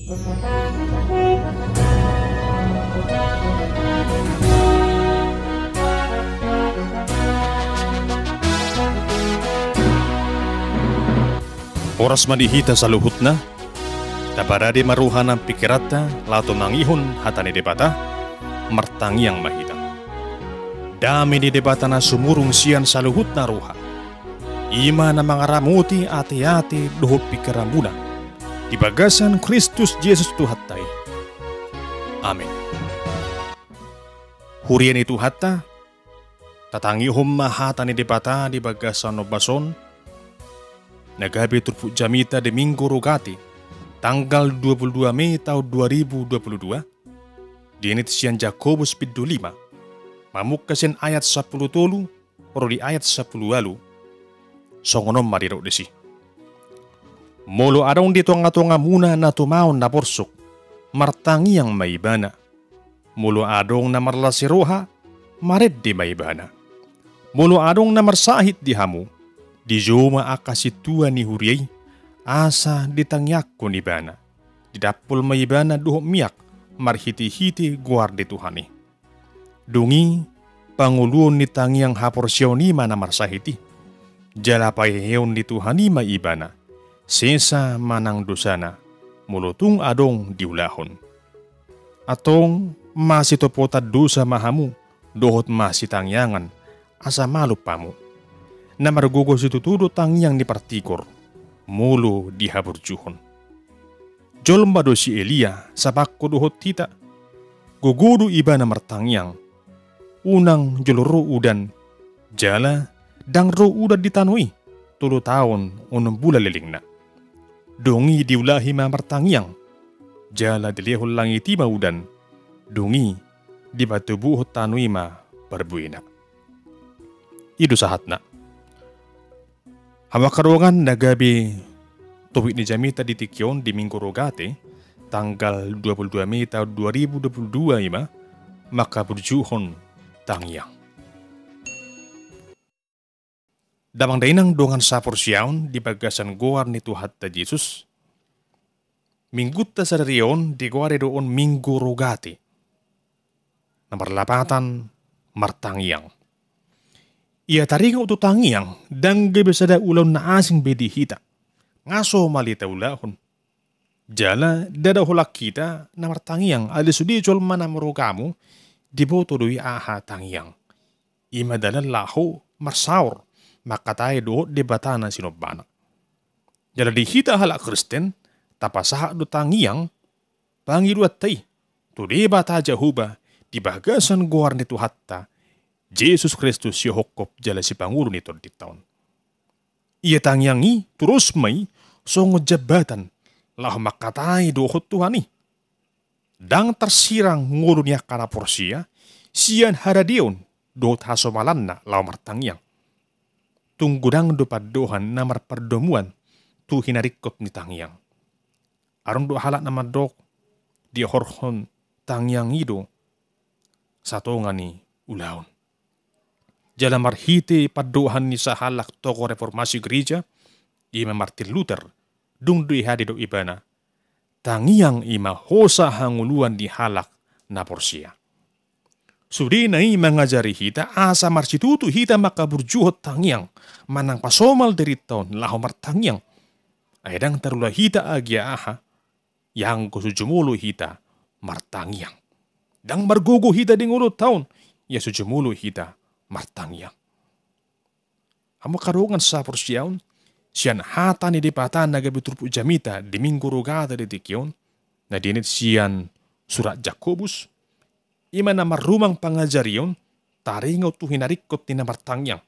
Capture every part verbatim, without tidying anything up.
Horas ma di hita saluhutna. Taparade ma roha nang pingkiranta laho tumangihon hata ni Debata. Martangiang ma hita. Dame ni Debata na sumurung sian saluhutna roha, i ma na mangaramoti ateate dohot pingkiranmuna di bagasan Kristus Jesus Tuhanta i. Amen. Huria ni Tuhanta, tatangihon ma hata ni Debata di bagasan ombas on, na gabe turpuk jamita di Minggu Rogate, tanggal dua puluh dua Mei taon dua ribu dua puluh dua, dienet sian Jakobus bindu lima, mamungka sian ayat sampulu tolu ro di ayat sampulu ualu. Songon on ma didok disi: Molo adong di tongatongamuna na tumaon na porsuk, martangiang ma ibana. Molo adong na marlas ni roha, marende ma ibana. Molo adong na marsahit di hamu, dijou ma angka sintua ni huria i, asa ditangiangkon ibana. Didampol ma ibana dohot miak marhitehite goar ni Tuhan i. Dung i, pangoluon ni tangiang haporseaon i ma na marsahit i. Jala paheheon ni Tuhan i ma ibana, sesa manang dosana, molo tung adong diulahon. Antong masitopotan dosa ma hamu dohot masitangiangan, asa malum hamu. Na margogo situtu do tangiang ni partigor, molo dihaburjuhon. Jolma do si Elia, sapangko dohot hita. Gogo do ibana martangiang, unang jolo ro udan, jala ndang ro udan di tano i tolu taon onom bulan lelengna. Dung i diulahi ma martangiang, jala dilehon langit i ma udan, dung i dipatubuhon tano i ma parbuena. I do sahatna. Hamu angka dongan, na gabe topik ni jamita di tingki on di Minggu Rogate, tanggal dua puluh dua Mei taon dua ribu dua puluh dua, i ma manghaburjuhon tangiang. Damang dainang dongan saporseaon di bagasan goar ni Tuhanta Jesus, Minggunta sadari on digoari do on Minggu Rogate, na marlapatan martangiang. Ia taringot tu tangiang, ndang gabe sada ulaon na asing be di hita. Nga so male taulahon. Jala ndada holan hita na martangiang, alai sude jolma na marugamu, diboto do i aha tangiang. I ma dalan laho marsaor, mangkatai dohot Debata na sinombana. Jala di hita halak Kristen, tapasahat do tangiang pangidoanta i tu Debata Jahowa di bagasan goar ni Tuhanta Jesus Kristus, sihophop jala sipangolu ni tondinta on. Ia tangiang i tudos ma i songon jambatan laho mangkatai dohot Tuhan i. Ndang tarsirang ngolu ni angka na porsea sian haradeon dohot hasomalanna laho martangiang. Tung godang do pandohan na marpardomuan tu hinaringkot ni tangiang. Adong do halak na mandok, diahorhon tangiang i do satonga ni ulaon. Jala marhite pandohan ni sahalak tokoh reformasi gereja, i ma Martin Luther, dung do i aha didok ibana, tangiang i ma hosa hangoluan ni halak na porsea. Sudena i mangajari hita asa marsitutu hita manghaburjuhon tangiang, manang pasomal dirinta on laho martangiang. Ai ndang tarula hita agia aha, ianggo so jumolo hita martangiang. Ndang margogo hita di ngolunta on, ia so jumolo hita martangiang. Hamu angka dongan saporseaon, sian hata ni Debata na gabe turpuk jamita di Minggu Rogate di tingki on, na dienet sian surat Jakobus, i ma na marrumang pangajarion taringot tu hinaringkot ni na martangiang.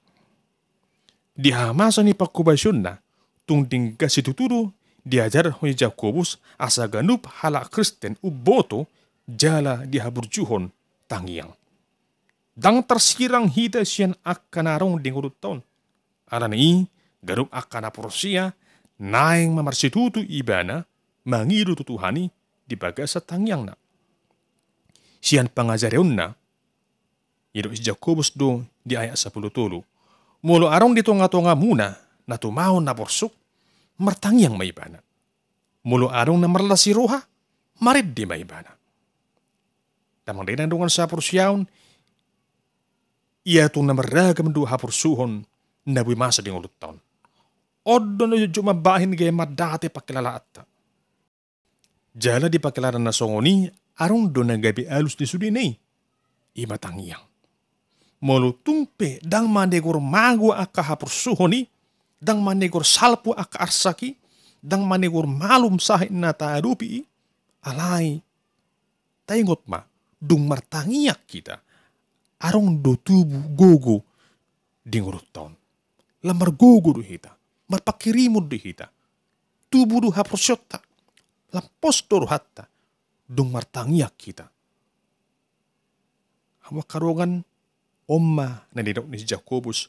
Di hamamasa ni pangkobasionna, tung denggan situtu do diajarhon i Jakobus asa ganup halak Kristen umboto jala dihaburjuhon tangiang. Ndang tarsirang hita sian angka na adong di ngolunta on. Alani i, ganup angka na porsea naeng ma marsitutu ibana mangido tu Tuhan i di bagasan tangiangna. Sian pangajarionna, didok si Jakobus do di ayat sampulu tolu: Molo adong di tongatongamuna na tumaon na porsuk, martangiang ma ibana. Molo adong na marlas ni roha, marende ma ibana. Damang dainang dongan saporseaon, ia tung na marragam do haporsuhon na boi masa di ngolunta on. On do na jotjot mambahen gabe mandate pangkilalaanta. Jala di pangkilalaan na songon i, adong do na gabe alus di sudena i. I ma tangiang. Molo tung pe ndang manegor mago angka haporsuhon i, ndang manegor salpu angka arsak i, ndang manegor malum sahit na taadopi i, alai taingot ma, dung martangiang hita, adong do tubu gogo di ngolunta on. Lam margogo do hita, marpanghirimon do hita. Tubu do haporseaonta, lam pos do rohanta, dung martangiang hita. Hamu angka dongan, on ma na nidok ni si Jakobus,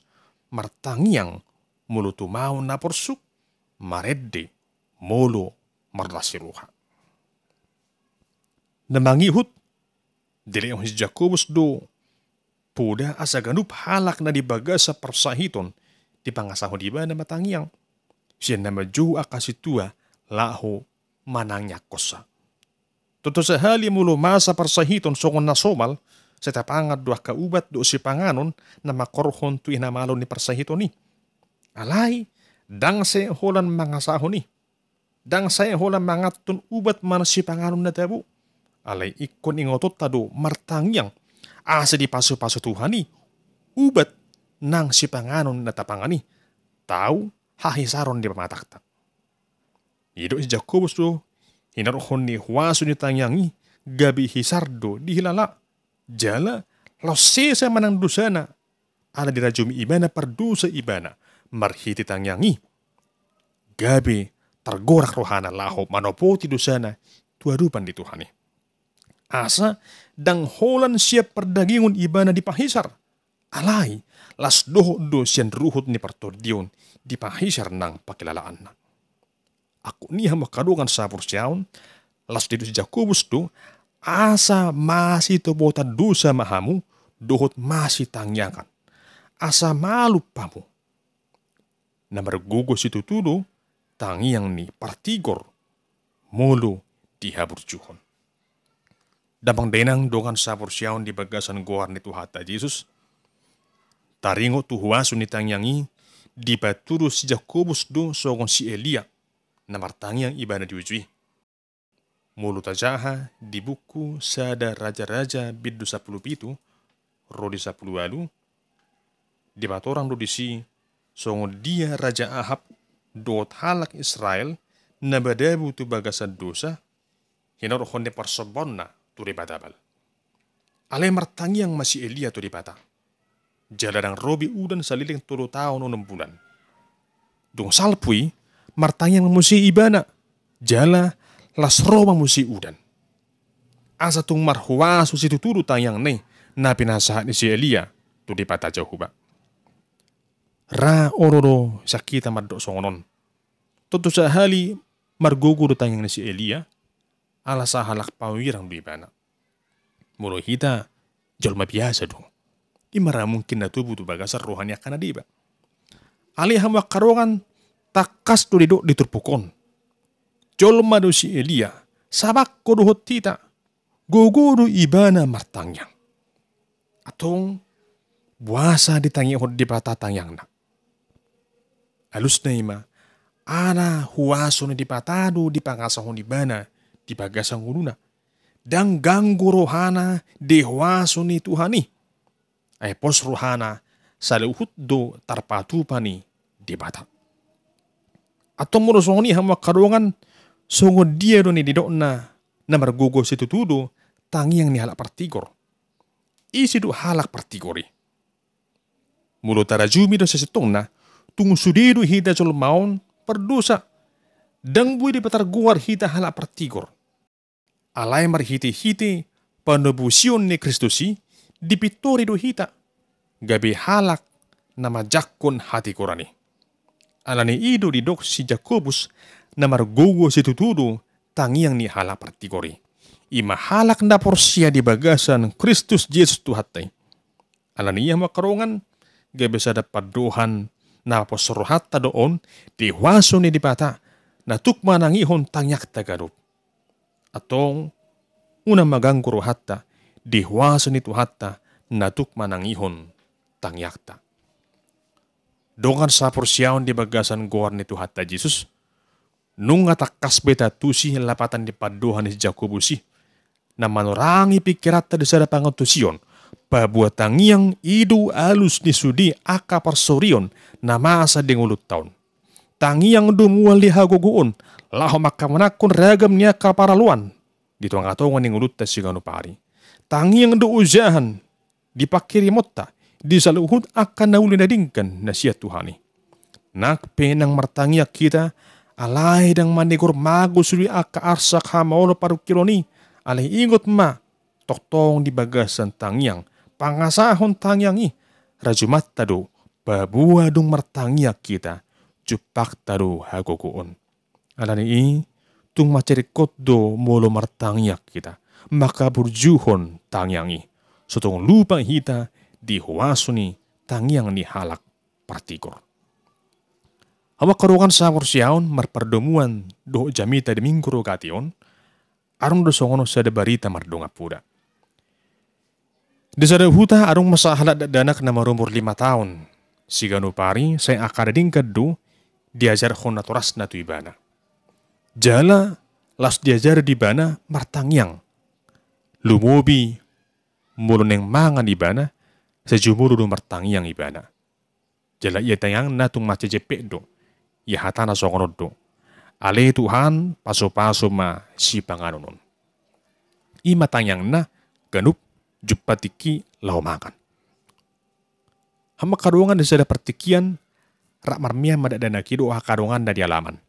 martangiang molo tumaon na porsuk, marende molo marlas ni roha. Na mangihut, dilehon si Jakobus do poda asa ganup halak na di bagasan parsahiton dipangasahon ibana martangiang. Sian na manjou angka sintua laho manangiangkonsa. Tontu sahali molo masa parsahiton songon na somal, sai tapangan do angka ubat dohot sipanganon na mangkorhon tu i na malo ni parsahiton i. Alai, ndang sai holan mangasahon i. Ndang sai holan manganhon ubat manang sipanganon na tabo. Alai ingkon ingotonta do martangiang, asa dipasupasu Tuhan i ubat nang sipanganon na tapangan i, tau hahisaron ni pamatangta. Didok si Jakobus do, hinorhon ni huaso ni tangiang i, gabe hisar do dihilala. Jala, laos sesa ma nang dosana, ala dirajumi ibana pardosa ibana, marhite tangiang i. Gabe targorak rohana laho manopoti dosana tu adopan ni Tuhan i. Asa, ndang holan sian pardagingon ibana dipahisar. Alai, las dohot do sian ruhut ni partondion dipahisar nang pangkilalaanna. Angkup ni i hamu angka dongan saporseaon, las didok si Jakobus do, asa masitobotan dosa ma hamu, dohot masitangiangan. Asa malum hamu. Na margogo situtu do, tangiang ni partigor, molo dihaburjuhon. Damang dainang dongan saporseaon di bagasan goar ni Tuhanta Jesus. Taringot tu huaso ni tangiang i, dipatudu si Jakobus do songon si Elia, na martangiang ibana di uju i. Molo tajaha di buku Sada Raja-raja bindu sampulu pitu, ro di sampulu ualu, dipatorang do disi songon dia Raja Ahab dohot halak Israel na madabu tu bagasan dosa, hinorhon ni parsombaonna tu debata Baal. Alai martangiang ma si Elia tu Debata. Jala ndang ro be udan saleleng tolu taon onom bulan. Dung salpu i, martangiang ma muse ibana. Jala las ro ma muse udan. Asa tung marhuaso situtu do tangiangna i, na pinasahat ni si Elia tu Debata Jahowa. Ra olo do sian hita mandok songon on. Tontu sahali margogo do tangiang ni si Elia, ala sahalak pawirang do ibana. Molo hita, jolma biasa do. I ma ra mungkin na tubu tu bagasan roha ni angka na deba. Alai hamu angka dongan, tangkas do didok di turpuk on. Jolma do si Elia, sabangko dohot hita, gogo do ibana martangiang. Antong, boasa ditangihon Debata tangiangna. Alusna i ma, ala huaso ni Debata do dipangasahon ibana di bagasan ngoluna. Ndang ganggu rohana di huaso ni Tuhan i. Ai pos rohana saluhut do tarpatupa ni Debata. Antong molo songon i hamu angka dongan, songon dia do na nidokna na margogo situtu do tangiang ni halak partigor. Ise do halak partigor i? Molo tarajumi do sasintongna, tung sude do hita jolma on pardosa. Ndang boi dipatargoar hita halak partigor. Alai marhitehite panobusion ni Kristus i dipintori do hita gabe halak na manjangkon hatigoran i. Alani i do didok si Jakobus na margogo situtu do tangiang ni halak partigor i. I ma halak na porsea di bagasan Kristus Jesus Tuhanta i. Alani i hamu angka dongan, gabe sada pandohan na pos rohanta do on di huaso ni Debata na tuk manangihon tangiangta ganup. Antong, unang ma ganggu rohanta di huaso ni Tuhanta na tuk manangihon tangiangta. Dongan saporseaon di bagasan goar ni Tuhanta Jesus, nunga tangkas be taantusi lapatan ni pandohan ni si Jakobus i, na manorangi pingkiranta di sada pangantusion, paboa tangiang i do alus ni sude angka parsorion na masa di ngolunta on. Tangiang do mual ni hagogoon, laho mangkamanangkon ragam ni angka paraloan di tongatonga ni ngolunta siganup ari. Tangiang do ojahan di pangkirimonta di saluhut angka na uli na denggan na sian Tuhan i. Nang pe ndang martangiang hita, alai ndang manegor mago sude angka arsak hamaolon parungkilon i, alai ingot ma, tongtong di bagasan tangiang, pangasahon tangiang i, rajumanta do, paboa dung martangiang hita, jumpangta do hagogoon. Alani i, tung mansai ringkot do molo martangiang hita, mangkaburjuhon tangiang i. So tung lupa hita di huaso ni tangiang ni halak partigor. Hamu angka dongan saporseaon, marpardomuan dohot jamita di Minggu Rogate on, adong do songon on sada barita mardongan poda. Di sada huta adong ma sahalak dakdanak na marumur lima taon. Siganup ari sai angka na denggan do diajarhon natorasna tu ibana. Jala laos diajari do ibana martangiang. Lumobi molo naeng mangan ibana, sai jumolo do martangiang ibana. Jala ia tangiangna tung mansai jempek do. Ia hatana songon on do: Ale Tuhan, pasupasu ma sipanganon on. I ma tangiangna ganup jumpang tingki laho mangan. Hamu angka dongan, di sada partingkian, rap marmeam ma dakdanak i dohot angka donganna di alaman.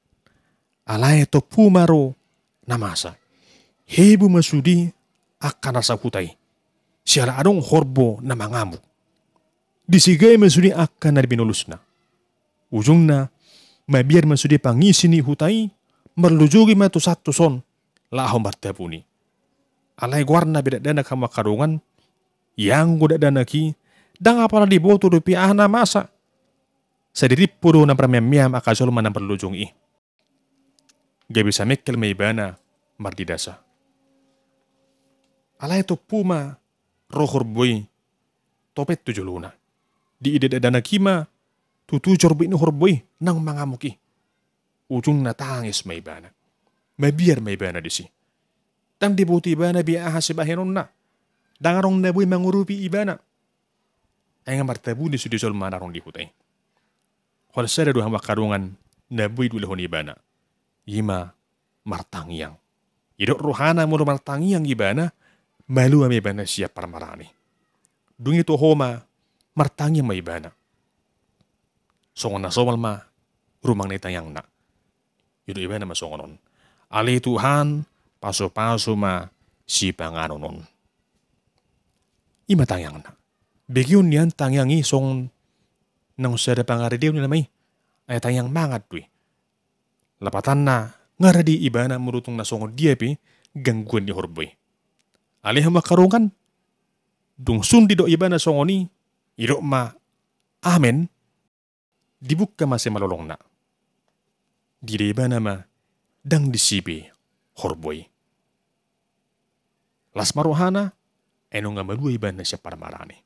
Alai tompu ma ro na masa. Heboh ma sude angka na sahuta i. Siala adong horbo na mangamuk. Disegai ma sude angka na binolusna. Ujungna, mabiar ma sude pangisi ni huta i, marlojongi ma tusan tuson, laho martabuni. Alai goarna be dakdanak, hamu angka dongan, ianggo dakdanak i, ndang apala diboto dope aha na masa. Sai dirimpu do na marmeam-meam angka jolma na marlojong i. Gabe samengkel ma ibana mardidasa. Alai tompu ma ro horbo i topet tu jolona. Diida dakdanak i ma tutu jorbit ni horbo i naung mangamuk i. Ujungna tangis ma ibana. Mabiar ma ibana disi. Ndang diboto ibana be aha sibahenonna. Ndang adong na boi mangurupi ibana. Ai nga martabuni sude jolma na adong di huta i. Holan sada do, hamu angka dongan, na boi diulahon ibana. I ma martangiang. Didok rohana molo martangiang ibana, malua ma ibana sian parmaraan i. Dung i toho ma, martangiang ma ibana. Songon na somal ma rumang ni tangiangna. Didok ibana ma songon on: Ale Tuhan, pasupasu ma sipanganon on. I ma tangiangna. Begeon nian tangiang i songon naung sada pangarideon i nama i. Ai tangiang mangan do i. Lapatanna, nga rade ibana molo tung na songon dia pe gangguan ni horbo i. Ale hamu angka dongan, dung sun didok ibana songon i, didok ma: Amen. Dibuka ma simalolongna. Diida ibana ma ndang disi be horbo i. Las ma rohana, ai nunga malua ibana sian parmaraan i.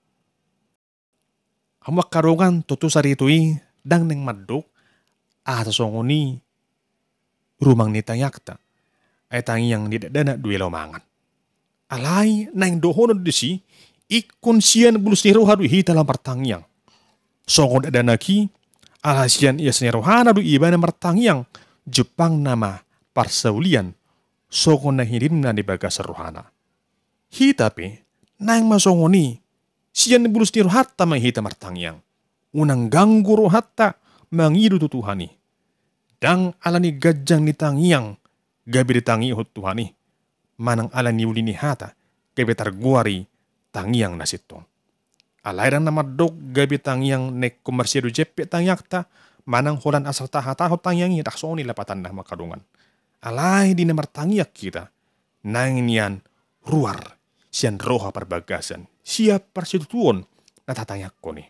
Hamu angka dongan, tontu sarito i ndang naeng mandok aha songon i rumang ni tangiangta. Ai tangiang ni dakdanak do i laho mangan. Alai naeng dohonon disi, ingkon sian bulus ni roha do hita laho martangiang. Songon dakdanak i, ala sian ias ni rohana do ibana martangiang, jumpangna ma parsaulian songon na hinirihirna di bagasan rohana. Hita pe naeng ma songon i, sian bulus ni rohanta ma hita martangiang. Unang ganggu rohanta mangido tu Tuhan i. Ndang ala ni ganjang ni tangiang gabe ditangihon Tuhan i, manang ala ni uli ni hata gabe targoari tangiang na sintong. Alai ndang na mandok gabe tangiang na ingkon marsiadu jempek tangiangta, manang holan asal tahatahon tangiang i, ndang songon i lapatanna, hamu angka dongan. Alai di na martangiang hita, naeng nian ruar sian roha parbagasan, sian parsitutuon na tatangiangkon i.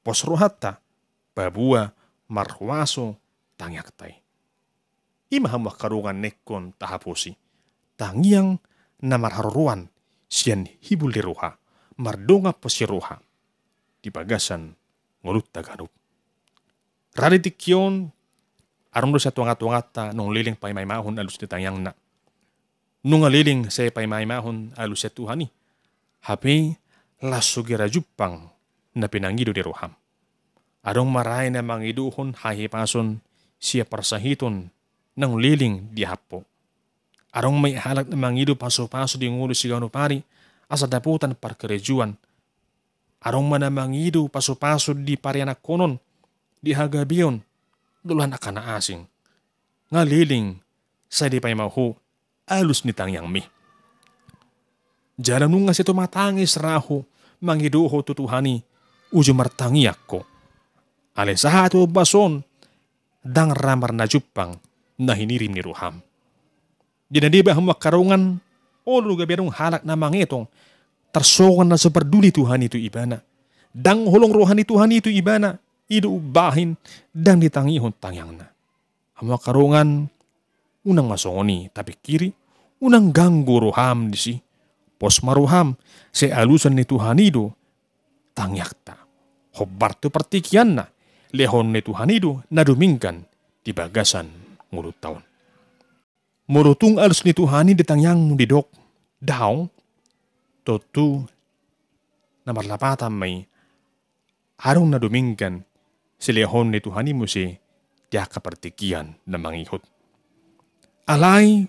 Pos rohanta, paboa marhuaso tangiangta i. I ma, hamu angka dongan, na ingkon tahaposi. tangiang na marharoroan sian hibul ni roha, mardongan porsea roha di bagasan ngolunta ganup. Rade tingki on, adong do sian tongatonganta naung leleng paimaimahon alus ni tangiangna. Nunga leleng sai paimaimahon alus sian Tuhan i, hape laos so gera jumpang na pinangido ni roham. Adong ma raja na mangidohon hahipason sian parsahiton naung leleng diahap ho. Adong ma i halak na mangido pasupasu di ngolu siganup ari asa dapotan parkarejoan. Adong ma na mangido pasupasu di parianakhonon, di hagabeon, dohot angka na asing. Nga leleng sai dipaima ho alus ni tangiangmi. Jala nunga sai tumatangis ra ho mangidohon tu Tuhan i, uju martangiang ho. Alai sahat tu ombas on, ndang ra marnajumpang na hinirim ni roham. Di na deba hamu angka dongan, olo do gabe adong halak na mangetong, tarsongon na so parduli Tuhan i tu ibana. Ndang holong roha ni Tuhan i tu ibana, i do umbahen ndang ditangihon tangiangna. Hamu angka dongan, unang ma songon i tapingkiri, unang ganggu roham disi. Pos ma roham, sai alusan ni Tuhan i do tangiangta. Hombar tu partingkianna, lehon ni Tuhan i do na dumenggan di bagasan ngolunta on. Molo tung alus ni Tuhan i di tangiangmu didok daong, tontu na marlapatan ma i, adong na dumenggan silehon ni Tuhan i muse di angka partingkian na mangihut. Alai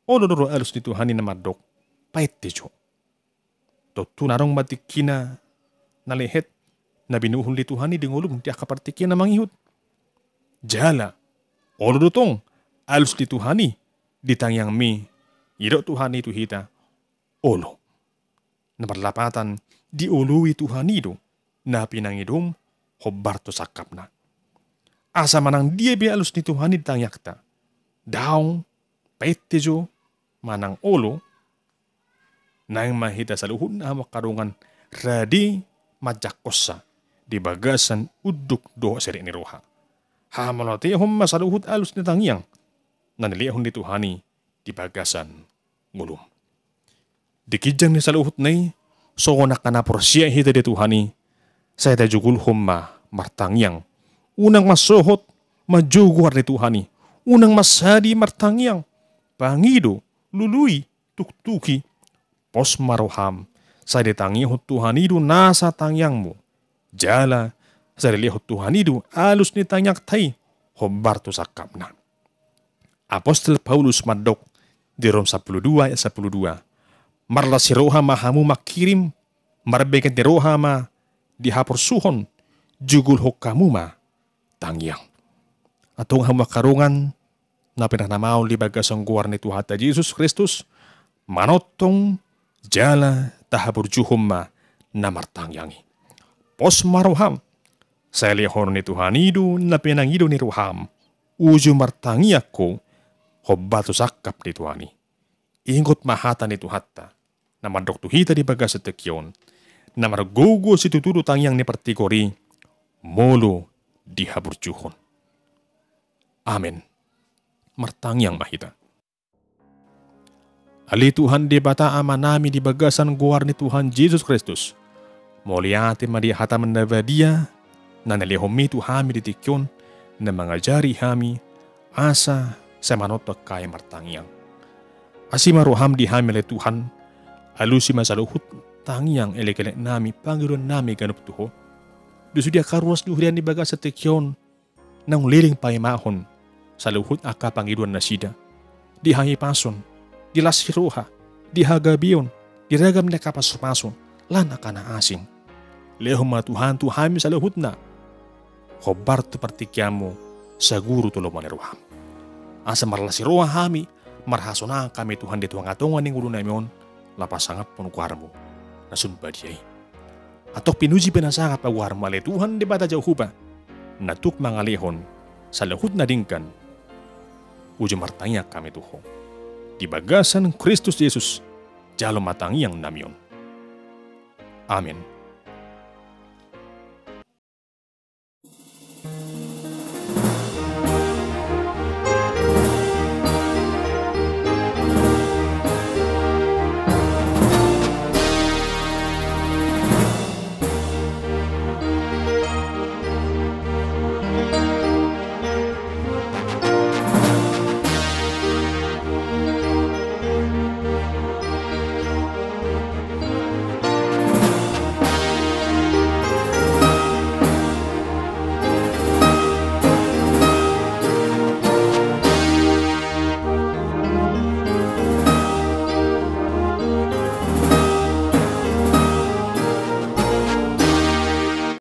olo do alus ni Tuhan i na mandok, painte jo. Tontu na adong ma tingkina na lehet na binuhul ni Tuhan i di ngolum di angka partingkian na mangihut. Jala olo do tong alus ni Tuhan i di tangiangmi, didok Tuhan i tu hita, olo. Na marlapatan dioloi Tuhan i do na pinangidom hombar tu sangkapna. Asa manang dia pe alus ni Tuhan i di tangiangta, daong, painte jo, manang olo, naeng ma hita saluhutna hamu angka dongan rade manjangkonsa di bagasan unduk dohot serep ni roha. Hamauliatehon ma saluhut alus ni tangiang na nilehon ni Tuhan i di bagasan ngolum. Di ginjang ni saluhutna i, songon angka na porsea hita di Tuhan i, sai tajugulhon ma martangiang. Unang mansohot manjou goar ni Tuhan i, unang mansadi martangiang. Pangido, lului, tuktuki. Pos ma roham, sai ditangihon Tuhan i do nasa tangiangmu. Jala sai dilehon Tuhan i do alus ni tangiangta i hombar tu sangkapna. Apostel Paulus mandok di Rom sampulu dua ayat sampulu dua, marlas ni roha ma hamu mangkirim, marbege ni roha ma di haporsuhon, jugulhon hamu ma tangiang. Antong hamu angka dongan na pinarmahan di bagasan goar ni Tuhanta Jesus Kristus, manongtong jala tahaburjuhon ma na martangiang i. Pos ma roham, sai lehon ni Tuhan i do na pinangido ni roham, uju martangiang ho hombar tu sangkap ni Tuhan i. Ingot ma hata ni Tuhanta na mandok tu hita di bagasan tingki on, na margogo situtu do tangiang ni partigor i molo dihaburjuhon. Amen. Martangiang ma hita. Ale Tuhan Debata Amanami di bagasan goar ni Tuhan Jesus Kristus, mauliate ma di hataM na badia na nilehonMi tu hami di tingki on, na mangajari hami asa sai manongtong hami martangiang. Asi ma rohaM di hami ale Tuhan, alusi ma saluhut tangiang elekeleknami, pangidoannami ganup tu Ho. Di sude angka ruas ni huriaM di bagasan tingki on, naung leleng paimahon saluhut angka pangidoan nasida, di hahipason, di las ni roha, di hagabeon, di ragam ni angka pasupasu, lan angka na asing. Lehon ma Tuhan tu hami saluhutna hombar tu partingkianMu, saguru tu lomo ni rohaM. Asa marlas ni roha hami, marhasonangan hami Tuhan di tongatonga ni ngolunami on, laho pasangaphon goarMu na sun badia i. Antong pinuji pe na sangap ma goarMu ale Tuhan Debata Jahowa, na tuk mangalehon saluhut na denggan uju martangiang hami tu Ho. Di bagasan Kristus Jesus, jalo ma tangiangnami on. Amen.